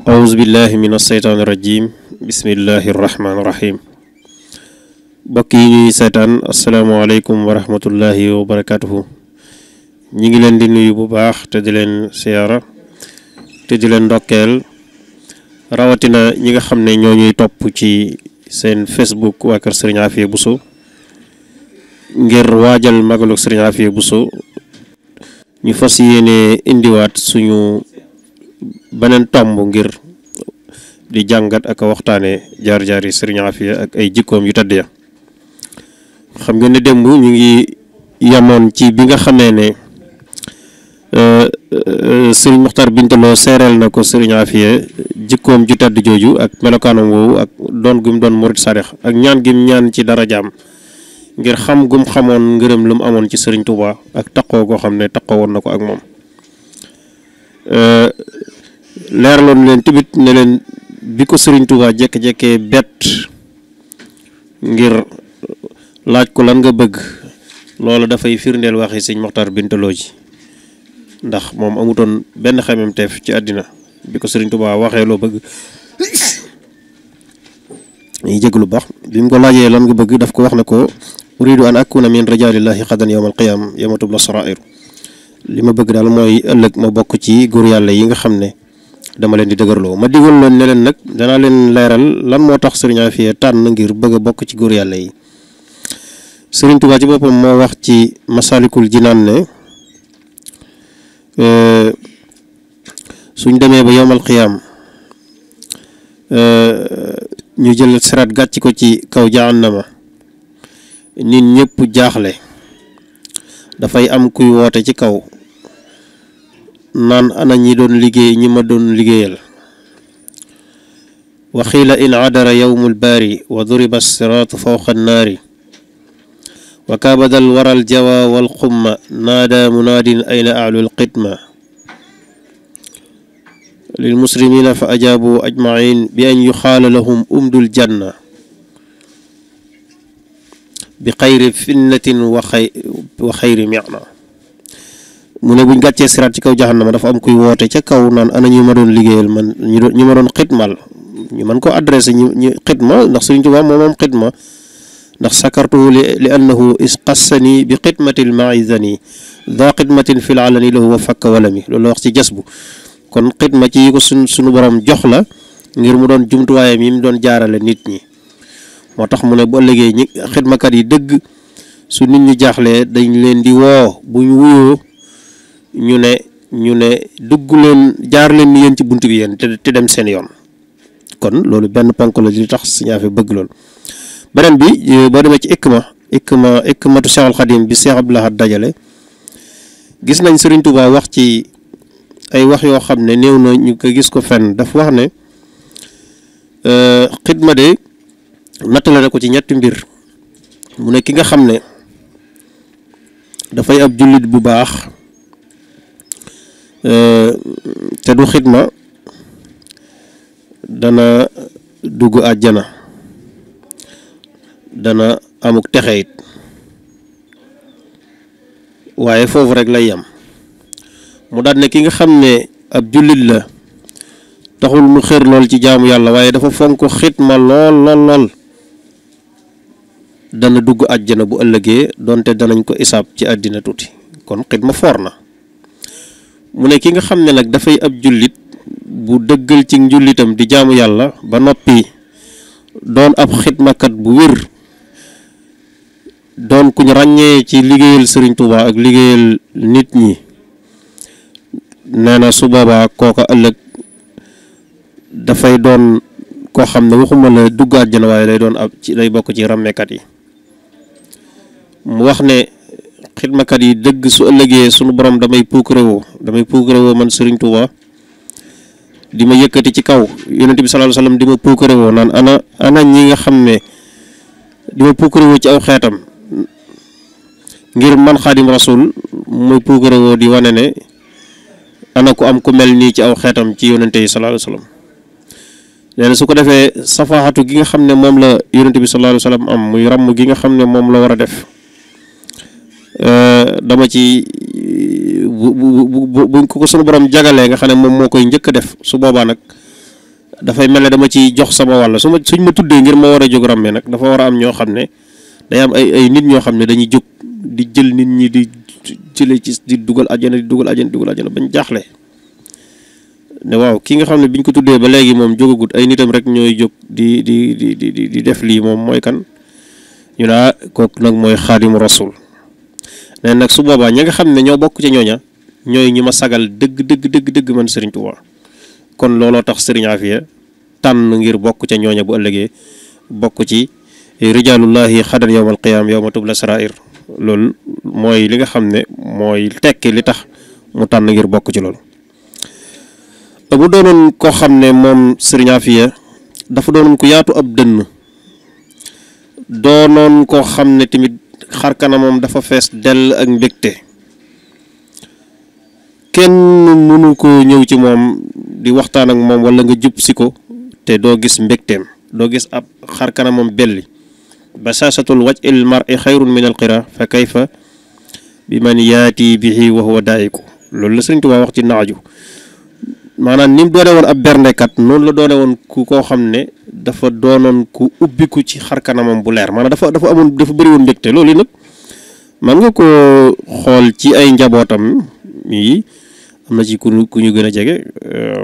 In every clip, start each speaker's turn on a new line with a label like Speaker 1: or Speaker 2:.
Speaker 1: أعوذ بالله من الشيطان الرجيم بسم الله الرحمن الرحيم mbokk yi ñuy seetaan asalaamaaleykum wa rahmatullahi wa barakatuhu ñi ngi leen di nuyu bu baax te di leen siyaara te di leen ndokkeel rawatina ñi nga xam ne ñoo ñuy topp ci seen Facebook waa kër Serigne Afia Bousso ngir waajal magaluk Serigne Afia Bousso ñu fas yéene indiwaat suñu beneen tomb ngir di jàngat ak waxtaane jaar-jaari Serigne Afia ak ay jikkoom yu tedd ya xam ngeen ne démb ñu ngi yamoon ci bi nga xamee ne Serigne Mokhtar Binta Lo seereel na ko Serigne Afia jikkoom ju tedd jooju ak melokaanam woowu ak doon gum doon murid sarex ak ñaan gim ñaan ci darajaam ngir xam gum xamoon ngërëm lu mu amoon ci Serigne Touba ak taqoo goo xam ne taqoo woon na ko ak moom leeraloon leen tamit ne leen bi ko Serigne Touba jekk-jekkee bett ngir laaj ko lan nga bëgg loolu dafay firndeel waxi Serigne Mokhtar Binta Lo ji ndax moom amutoon benn xememteef ci àddina bi ko Serigne Touba waxee loo bëgg ñuy jégg lu baax bi mu ko laajee lan nga bëgg daf ko wax ne ko uridu an akuna min rijalillahi xadan yawmal qiyam yawma tubla sarair li ma bëgg daal mooy ëllëg ma bokk ci góor yàlla yi nga xam ne dama leen di dëgërloo ma digal loon ne leen nag danaa leen leeral lan moo tax Serigne Afia tànn ngir bëgg a bokk ci góor yàlla yi Serigne Touba ci boppam moo wax ci Masalikul Jinaan ne suñ demee ba yawmal qiyam ñu jël siraat gàcc ko ci kaw jahannama nit ñëpp jaaxle dafay am kuy woote ci kaw naan ana ñi doon liggéey ñi ma doon liggéeyal wa xiila in adara yawmul baari wa duriba siraatu fawqa annaari wa kaabadal waral jawa wal xumma naada munaadin ayna ahlul xidma lil muslimina fa ajaabu ajmain bi an yuxaala lahum umdul janna bi xayri finnatin wa xayri mi'na mu ne buñ gàccee siraat ci kaw jahannama dafa am kuy woote ca kaw naan ana ñu ma doon liggéeyal man ñu ma doon xidmal ñu mën ko adressé ñu xidma ndax Sëriñ Tuubaa moom xidma ndax sakartuhu li annahu isqassani bi xidmatil maizani da xidmatin fil alani lahu wa fakka walami loolu la wax ci jas bu kon xidma ci yi ko suñu borom jox la ngir mu doon jumtuwaayam yi mu doon jaarale nit ñi moo tax mu ne bu ëllëgee ñi xidmakat yi dëgg su nit ñi jaaxlee dañ leen di woo buñ wuyoo ñu ne dugg leen jaar leen ni yéen ci bunt bi yéen te dem seen yoon kon loolu benn ponk la li tax Serigne Afia bëgg loolu beneen bi boo demee ci ikmatu Cheikhul Khadim bi Cheikh Abdoul Ahad dajale gis nañ Serigne Touba wax ci ay wax yoo xam ne néew na ñu ko gis ko fenn daf wax ne xidma de nattale na ko ci ñetti mbir mu ne ki nga xam ne dafay ab jullit bu baax te du xidma dana dugg àjjana dana amuk texeyit waaye foofu rek lay yam mu daal ne ki nga xam ne ab jullit la taxul mu xër lool ci jaamu yàlla waaye dafa fonk xidma lool dana dugg àjjana bu ëllëgee donte danañ ko isaab ci àddina tuuti kon xidma foor na mu ne ki nga xam ne nag dafay ab jullit bu dëggal ci njullitam di jaamu yàlla ba noppi doon ab xidmakat bu wér doon kuñ ràññee ci liggéeyal Serigne Touba ak liggéeyal nit ñi nee na su boobaa kooka ëllëg dafay doon koo xam ne waxuma la dugg àjjana waaye lay doon ab ci lay bokk ci ràmmeekat yi mu wax ne xidmakat yi dëgg su ëllëgee sunu borom damay puukarewoo man Serigne Touba di ma yëkkati ci kaw yonent bi sallallahu alayhi wasallam di ma puukarewoo naan ana ñi nga xam ne di ma puukarewoo ci aw xeetam ngir man Xaadim Rasul muy puukarewoo di wane ne ana ku am ku mel nii ci aw xeetam ci yonente yi sallallahu alayhi wasallam nee na su ko defee safaxatu gi nga xam ne moom la yonente bi sallallahu alayhi wasallam am muy ràmm gi nga xam ne moom la war a def dama ci buñ ko sunu borom jagalee nga xam ne moom moo koy njëkk a def su boobaa nag dafay mel ne dama ci jox sama wàll suñ ma tuddee ngir ma war a jóg ràmmee nag dafa war a am ñoo xam ne day am ay nit ñoo xam ne dañuy jóg di jël nit ñi di jëlee ci di dugal àjjana bañ jaaxle ne waaw ki nga xam ne biñ ko tuddee ba léegi moom jógagut ay nitam rek ñooy jóg di def lii moom mooy kan ñu naa kooku nag mooy xaadimu rasul nee nag su boobaa ña nga xam ne ñoo bokk ca ñooña ñooy ñi ma sagal dëgg man Serigne Touba kon looloo tax Serigne Afia tànn ngir bokk ca ñooña bu ëllëgee bokk ci rijaalullahi xadar yawmal qiyaam yawma tubla sarair loolu mooy li nga xam ne mooy tekki li tax mu tànn ngir bokk ci loolu. bu doonoon koo xam ne moom Serigne Afia dafa doonoon ku yaatu ab dënn doonoon koo xam ne tamit xar kanamam dafa fees dell ak mbégte kenn mënu ko ñëw ci moom di waxtaan ak moom wala nga jub si ko te doo gis mbégteem doo gis ab xar kanamam belli basaasatul wajhil mar'i xayrun min alqira fa kayfa bi man yaati bihi wa huwa daayiku loolu la Sëriñ Tuubaa wax ci naaju maanaam ni mu doone woon ab berndekat noonu la doone woon ku koo xam ne dafa doonoon ku ubbiku ci xar kanamam bu leer maanaam dafa bëri woon mbégte loolu nag man nga ko xool ci ay njabootam yi am na ci ku ñu gën a jege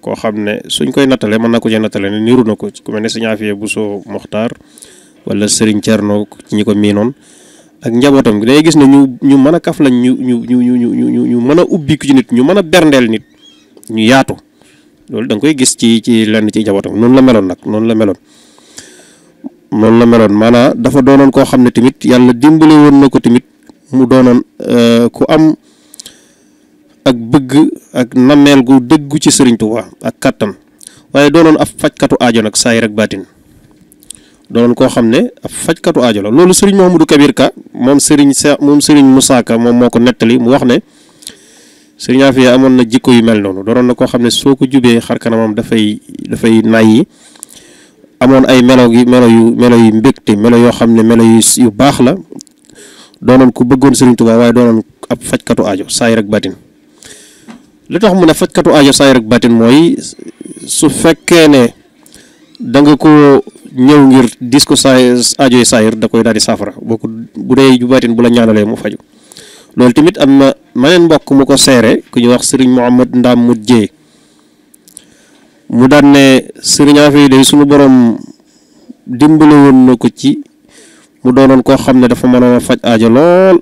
Speaker 1: koo xam ne suñ koy nattale mën na ko ci nattale ne niru na ko ku mel ne Sëriñ Afia Bousso Mokhtar wala Serigne Thierno ci ñi ko miinoon ak njabootam gi day gis ne ñu mën a kaf lañ ñu mën a ubbiku ci nit ñu mën a berndeel nit ñu yaatu loolu da nga koy gis ci lenn ci njabootam noonu la meloon maanaam dafa doonoon koo xam ne tamit yàlla dimbale woon na ko tamit mu doonoon ku am ak bëgg ak nameel gu dëggu ci Serigne Touba ak kattan waaye doonoon ab fajkatu aajo nag saayir ak baatin doonoon koo xam ne ab fajkatu aajo la loolu Serigne Mouhamadou Kabir Ka moom Serigne Moussa Ka moom moo ko nettali mu wax ne Serigne Afia amoon na jikko yu mel noonu doonoon na koo xam ne soo ko jubee xar kanamam dafay nay yi amoon ay melo yu mbégte melo yoo xam ne melo yu baax la doonoon ku bëggoon Serigne Touba waaye doonoon ab fajkatu aajo saayir ak baatin li tax mu ne fajkatu aajo saayir ak baatin mooy su fekkee ne da nga ko ñëw ngir dis ko aajo yi saayir da koy daal di saafara bu dee ju baatin bu la ñaanalee mu faju loolu tamit am na maneen mbokk mu ko seere ku ñuy wax Serigne Mouhamad Ndam mu Jéey mu daan ne Serigne Afia day suñu borom dimbale woon na ko ci mu doonoon koo xam ne dafa mënoon a faj aajo lool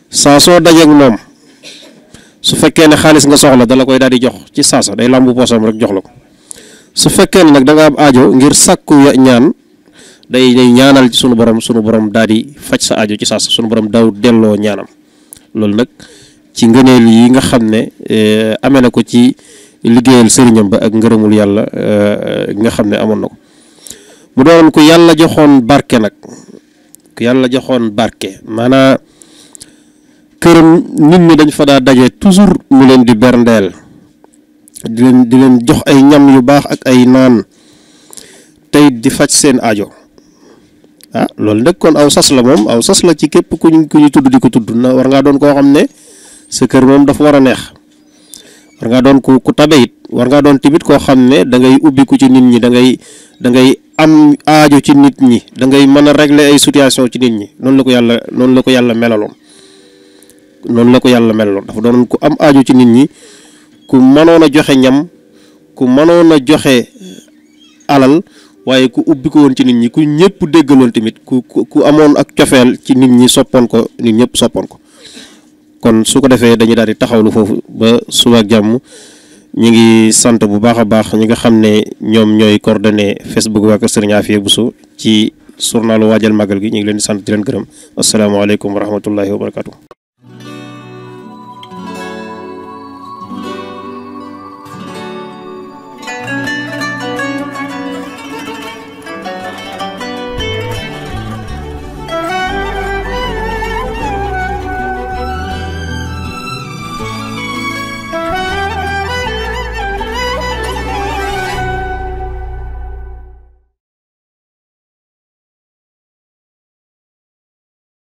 Speaker 1: saa soo dajeek moom su fekkee ne xaalis nga soxla dala koy daal di jox ci saasa day làmbu poosam rek jox la ko su fekkee ne nag da nga am aajo ngir sàkku ñaan day ñaanal ci sunu borom daal di faj sa aajo ci saasa sunu borom daw delloo ñaanam loolu nag ci ngëneel yi nga xam ne amee na ko ci liggéeyal sëriñam ba ak ngërëmul yàlla nga xam ne amoon na ko mu doon ko yàlla joxoon barke maanaa këram nit ñi dañ fa daa daje toujours mu leen di berndeel di leen jox ay ñam yu baax ak ay naan tey di faj seen aajo loolu nag kon aw sas la ci képp ku ñu tudd di ko tudd na war ngaa doon koo xam ne sa kër moom dafa war a neex war ngaa doon ku tabe it war ngaa doon tamit koo xam ne da ngay ubbiku ci nit ñi da ngay am aajo ci nit ñi da ngay mën a régler ay situation ci nit ñi noonu la ko yàlla melaloon dafa doon ku am aajo ci nit ñi ku mënoon a joxe ñam ku mënoon a joxe alal waaye ku ubbi ko woon ci nit ñi ku ñëpp déggaloon tamit ku amoon ak cofeel ci nit ñi soppoon ko nit ñëpp soppoon ko kon su ko defee dañuy daal di taxawlu foofu ba suba ak jàmm ñu ngi sant bu baax a baax ñi nga xam ne ñoom ñooy coordonné Facebook waa Kër Serigne Afia Bousso ci journalu waajal màggal gi ñu ngi leen di sant di leen gërëm asalaamaaleykum wa rahmatullahi wa barakatu